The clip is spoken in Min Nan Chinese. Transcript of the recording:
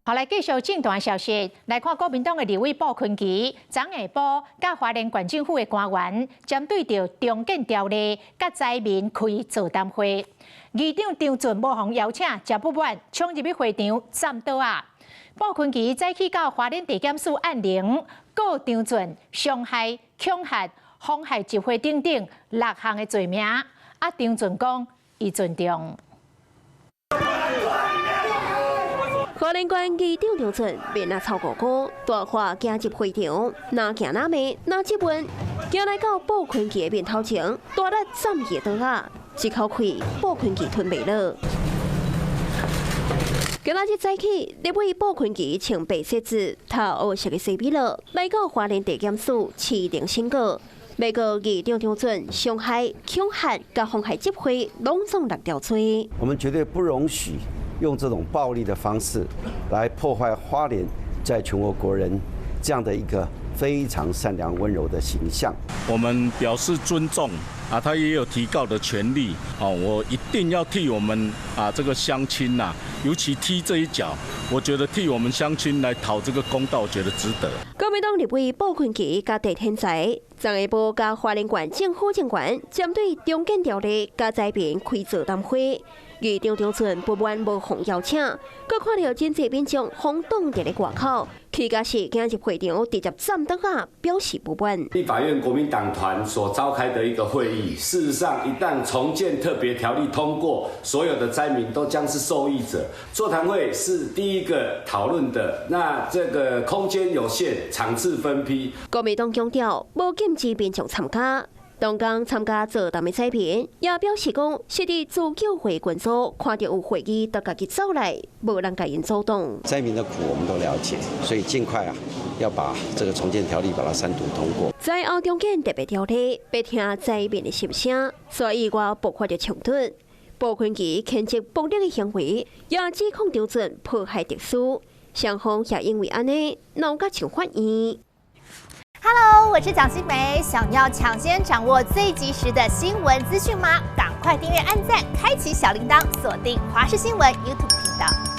好，來繼續政壇消息，來看國民黨的立委傅崐萁，昨下晡佮花蓮縣政府的官員，針對著重建條例，佮災民開座談會。議長張俊無予邀請，誠不滿，衝入去會場佔桌仔。傅崐萁早起到花蓮地檢署按鈴，告張俊傷害、恐嚇、妨害集會等等六項的罪名。啊，張俊講，伊尊重。花蓮縣議長張俊面仔臭糊糊，大話行入會場，若行若罵，若質問，行來到傅崐萁的面頭前，大力佔伊的桌仔，一口氣傅崐萁吞袂落。今仔日早起，立委傅崐萁穿白色子，頭黑色的西比洛，來到花蓮地檢署持庭審告，欲告議長張俊傷害、恐嚇、佮妨害集會，攏總六條罪。我們絕對不容許用這種暴力的方式來破壞花蓮在全國國人這樣的一個非常善良溫柔的形象。我們表示尊重啊，他也有提告的權利哦。我一定要替我們啊這個鄉親吶，尤其踢這一腳，我覺得替我們鄉親來討這個公道，我覺得值得。國民黨立委傅崐萁佮鄭天才，昨下晡佮花蓮縣政府政權針對重建條例佮災民開座談會。議長張俊不滿無予邀請，閣看著真濟民眾封擋佇咧外口，氣甲是行入會場直接佔桌仔，表示不滿。立法院國民黨團所召開的一個會議，事實上，一旦重建特別條例通過，所有的災民都將是受益者。座談會是第一個討論的，那這個空間有限，場次分批。國民黨強調，無禁止民眾參加。當天參加座談的災民也表示講，是佇自救會群組看著有會議，就家己走來，無人共𪜶阻擋。災民的苦我們都了解，所以盡快啊，要把這個重建條例把它三讀通過。災後重建特別條例，欲聽災民的心聲，所以我爆發著衝突。傅崐萁譴責暴力的行為，也指控張俊破壞秩序，雙方也因為按呢鬧甲像法院。 Hello，我是蔣新梅。想要搶先掌握最及時的新聞資訊嗎？趕快訂閱、按讚、開啟小鈴鐺，鎖定華視新聞 YouTube 頻道。